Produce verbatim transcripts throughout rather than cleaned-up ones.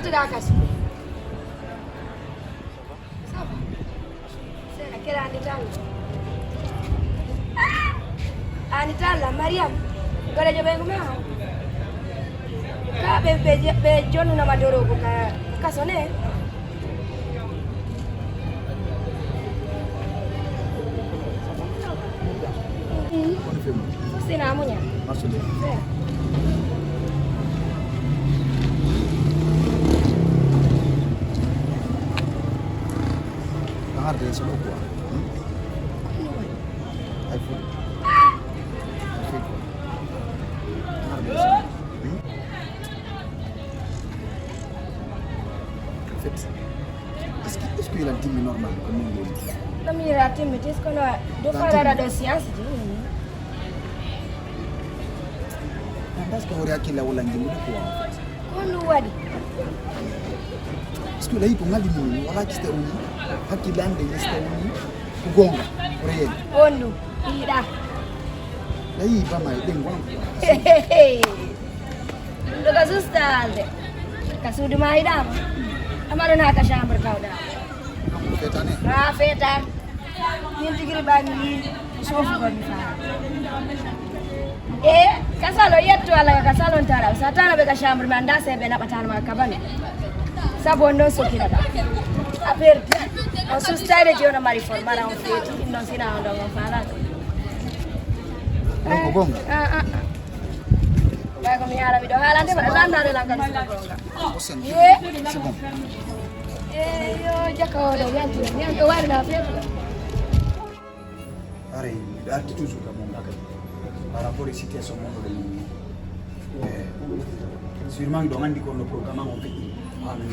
Ira kasu. Ça va? Sera kera anitanga. Anitanga, Mariam. Gole jobe nguma. Ka be be be jonu na madoro ko ka kaso ne. Sina munya. Masudi. Arde solo quoi. Ay fu. Ay fu. Arde solo. En fait, est-ce que, est-ce que il a dit normal comme on dit? Ɗum yira timmitis kono do farara do science ji. Parce que hori hakkille wala jimmude quoi. Ko ɗum waɗi? Parce que layi ko ngali mum wala kiste woni hakkille ande kiste woni ko gonga ko reyel. On ɗum yiɗa. Layi bama e ɗen gon. Ɗum ɗo ka susta haalde. Ka suudu ma yiɗama. Amma ɗon ha ka chambre tawɗa. Fetane. Ha fetan. Min tigi riɓani ni. Sofu ko mi faa. E ka salon yetto Allah ka salon tara. Sa tara ɓe ka chambre ma anda se ɓe naɓatano ma kabane. Sabu on ɗon sokira ɗa. A perdi. On sustade je on mari formara on feti. Ɗum ɗon sina on ɗon on falata. Ɗon ko gonga. Ah, ah, ah. Ɓay ko mi yaara miɗo haalande mbaɗa landare lan kadi sina gonga. Ye. C'est bon. Eyo, jaka oɗo yanti yanti o wari na fetu. Aray, miɗo arti toujours ka mon kadi. Par rapport e situation mon ɗo ɗen. Eh, sûrement ɗo andi kono programme on feƴƴi. Ah, non.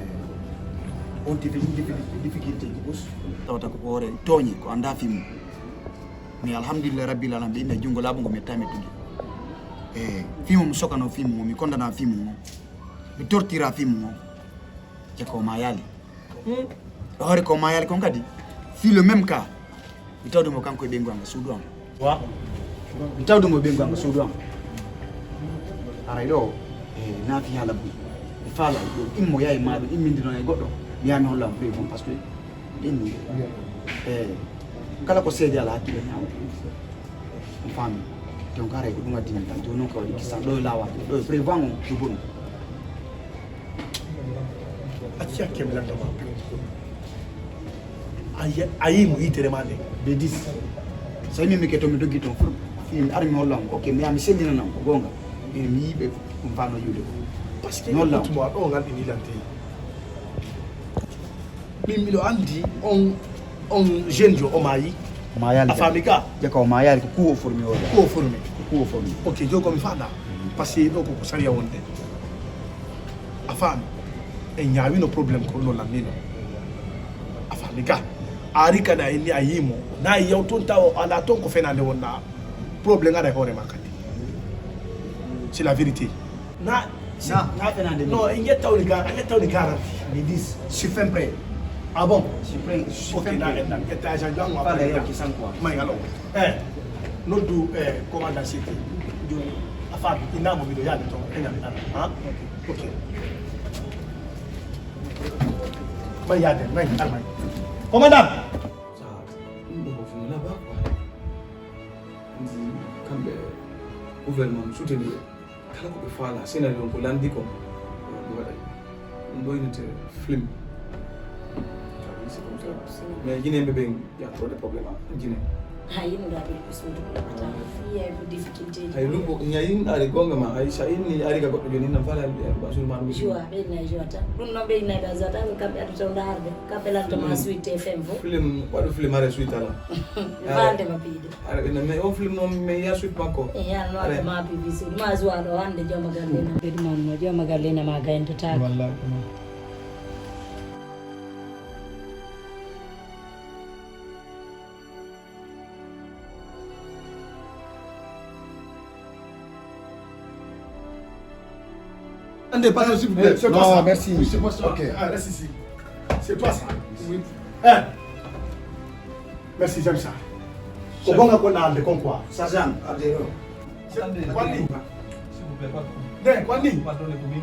Eh, on diffi-, diffi-, difficulté ji ɓus. Tawata ko hoore tooñi ko anda fimmo. Mais alhamdulillah rabbil alamin ɓe inna junngo laaɓungo mi etta mettude. E fimo mi sokano fimo mi kondana fimo mi tortira fimo. Jaka o mayali. Ɗo hoore ko mayali kon kadi filo même ka mi tawde mo kanko e ɓeyngu anga suudu am. Wa mi tawde mo e ɓeyngu anga suudu am. Aray ɗo e nafi haala buy mi faala ɗo immo yaye maɗum immindino e goɗɗo mi yami hollamo preuve on parce que ɓenni. Eyi kala ko seede ala hakkille ñaama. Mi faami. Donc haray ko ɗum addi min tan jooni noon ko waɗi kisan ɗo e laawaaji ɗo e prévent on jogoɗum. Acci hakke mi lantama. A yi- a yii mo yitere ma nde. Be dix. So yimɓe mi ketto mi doggi toon fof fii mi ara mi holla on ok mi yaha mi sellinana on ko goonga. Ene mi yii ɓe ɗum faano yiwde ko. Parce que mi holla on. Ɗum ɗo ngal ɗi nilante. Min miɗo anndi on on jeune jo o maayi. Maayaali a faami ka? Jaka o maayaali ko kuwo formé o. Kuwo formé. Ko kuwo formé. Ok jogo mi faada. Parce que ɗo koko sariya wonde a faami. En ñaawino problème ko ɗo lannino a faami ka? A ari kada inni a yiimo na e yaw toon taw o ala toon ko fenande wonna. Problème ara e hoore ma kadi. C'est la vérité. Na na fenande non e ƴettawde ga a ƴettawde garanti mi dis suprême prêt. Ah bon suprême suprême prêt na en nan ƴetta agent jang wa pala yoki san quoi. May alo eh noddu eh commandant cité joni a faami inamo miɗo yaade toon e ñande tan ha. Ok. May yaade may armay commandant. Ɗum ɗo ko fino laba quoi. Kamɓe gouvernement soutenir kala ko ɓe faala scénario on ko lanndi kon ɓe waɗay ɗum ɗo inete film. Mais jinenɓe ɓen ya trop de problème a jine. Ha yimɗo aɓe ko suudu ata fiya ko difficulté ji. Hay ɗum ko ñayin ari gonga ma hay sa inni ari ka goɗɗo joni nan faala ba sur ma ɗum joie ɓe inna joie tan ɗum noon ɓe inna ɓe azata ko kamɓe adata o ndaarde kamɓe lantoma suite fm fof film waɗu film are suite ala. Falde ma piide. Ara ina mais on film noon mais ya suite makko. E ya no ada ma pibi suudu ma joie ɗo hande jooma galle na ɓeɗu ma no jooma galle na ma gayntotako. Wallahi. Attendez, pardon, s'il vous plaît. C'est toi ça. Merci. Oui, c'est moi ça. Ok. Ah, reste ici. C'est toi ça. Oui. Eh. Merci, j'aime ça. Ko gonga ko naalde kon quoi. Sergent, arde ɗo. Attendez, Kwandi. S'il vous plaît, pardon. Ne, Kwandi. Pardonnez pour moi.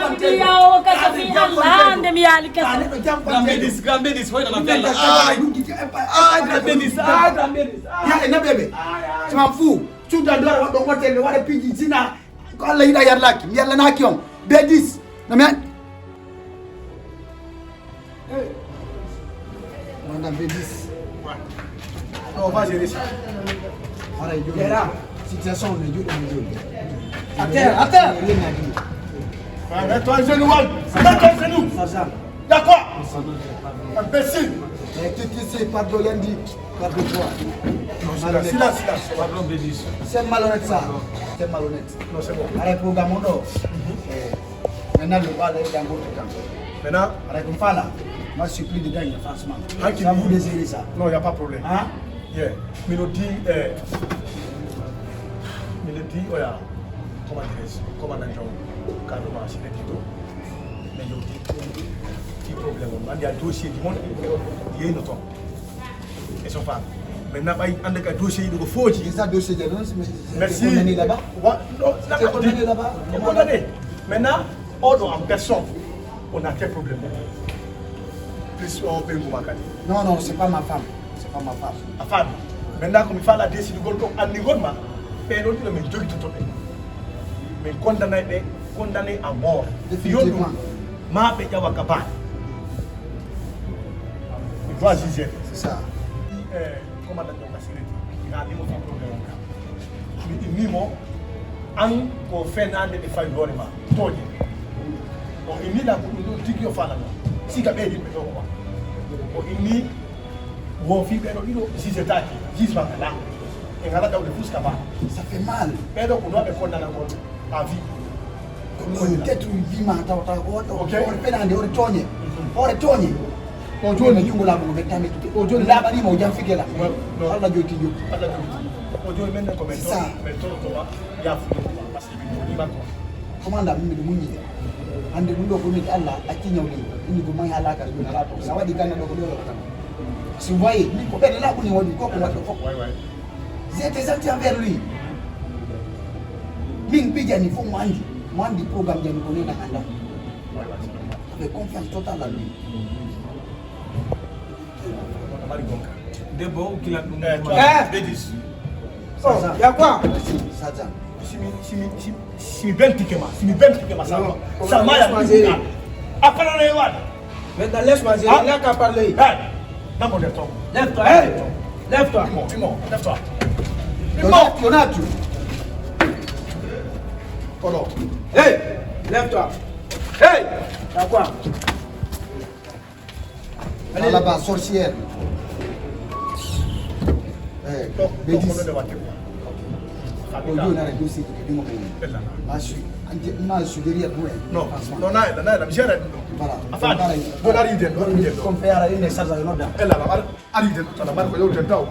Namdi yawo kasa fi Allah, nde mi yaali kasa. Grand Bédis, Grand Bédis, hoyna ma bella. Ay, ay, Grand Bédis, ay, Grand Bédis. Ya, e naɓe ɓe. Je m'en fous. Cuuɗa ɗo waɗa ɗo hôtel, mi waɗa piiji zina. Ko Allah yiɗa yarlaki, mi yarlanaki on. Bédis. No mi an-, Madame Bédis. Non, on va gérer ça. Voilà, il y a situation, on est dur, on est dur. À terre, à terre. Rien à dire. Ah, mets-toi à genoux, Wally. Mets-toi à genoux. Sergent. D'accord. Imbécile. Eh, qui, qui c'est, pardon, Yandi. Pardon, toi. Non, silence, silence, silence. Pardon, Bédis. C'est malhonnête, ça. C'est malhonnête. Non, c'est bon. Arrête, programme, non. Eh, maintenant, le bal est dans votre camp. Maintenant, arrête, on fait là. Moi, je suis plus dedans, franchement. Hein, c'est à vous de gérer ça. Non, il n'y a pas de problème. Hein? Yeah. Mi no di, eh, mi no di, oya, comment dirais-je, commandant John, quand on m'a signé Tito, mais yo di, di problème, on a des dossiers du monde, il y a une autre. Et son femme. Maintenant, ɓay annde ka dossier yiɗo ko fooji. Déjà dossier de non, mais c'est condamné là-bas. Wa-, non, c'est condamné là-bas. C'est condamné. Maintenant, on en personne, on a quel problème? Plus on peut vous marquer. Non, non, c'est pas ma femme. C'est pas ma femme. A faami. Maintenant, ko mi faala desidugol ko anndingol ma, ɓee ɗon ɗiɗo min jogitoto ɓe. Min condamnay ɓe, condamné à mort. Définitivement. Yo ɗum, ma ɓe ƴawa ka baa. Il doit juger. C'est ça. Eh, commandant John Kasireti, mi haalimo fi problème on ka. Mi innimo an ko fenaande ɓe fawi hoore ma, tooñe. O innila ko ɗum ɗo tigi o faalano. Siga ɓe yimɓe ɗo ko ma. O inni wo fi ɓe ɗo ɗiɗo jugetaaki, jugement ka la. E ngala dawde fuska ba. Ça fait mal. Ɓe ɗo ko ɗo ɓe kondana on à vie. Ko ɗum peut-être wima tawata ko waɗɗo. Ok. Hoore fenaande, hoore tooñe. Mhm. Hoore tooñe. O jooni, mi junngo laamu ngu mettaani tude. O jooni, laaɓaniima, o janfike la. Non, non. Allah joyti jokki. Allah joyti. O jooni, men ne ko men, c'est ça, men toroto ma, yaafude ma, parce que min moƴƴi ma quoi. Commandant, min miɗo muññi de. Hannde ɗum ɗo ko min Allah acci ñawde. Inni ko mahi haa laakara, jooni alaa toon. Sa waɗi gannda ɗo ko ɗo tan. Si vous voyez, min ko ɓen laaɓuni waɗi ko ko waɗɗo fof. Waay, waay. J'étais gentil envers lui. Min pijani fof mo anndi. Mo anndi programme jani ko neɗɗo annda. Waay, waay. Avec confiance totale à lui. Mari gonka. Debbo, kilan ɗum. Eh, toi. Eh. Bédis. Oh, y a quoi? Sergent. Si mi, si mi, si, si mi bentike ma, si mi bentike ma, Salma. Non, Salma, ya laisse-moi gérer. A fana ne wad. Maintenant, laisse-moi gérer. Ah. Il n'a qu'à parler. Eh, d'abord, lève-toi. Lève-toi, hey. Lève-toi. Dis-moi, dis-moi, lève-toi. Dis-moi. Donato, Donato. Oh non. Hey, lève-toi. Hey, y a quoi? Allez là-bas, sorcière. Eh, Bédis. Ko jooni ara dossier ko ɗum ko. Ma su, ante, ma su derrière vous, hein. Non, franchement. Non, non, non, non, mi seeɗa ɗum ɗo. Voilà. A faami? Voilà. Bon, ari den, ari den. Comme fait ara une charge de l'ordre. Ella, ar-, ari den, ala mar ko yewten taw.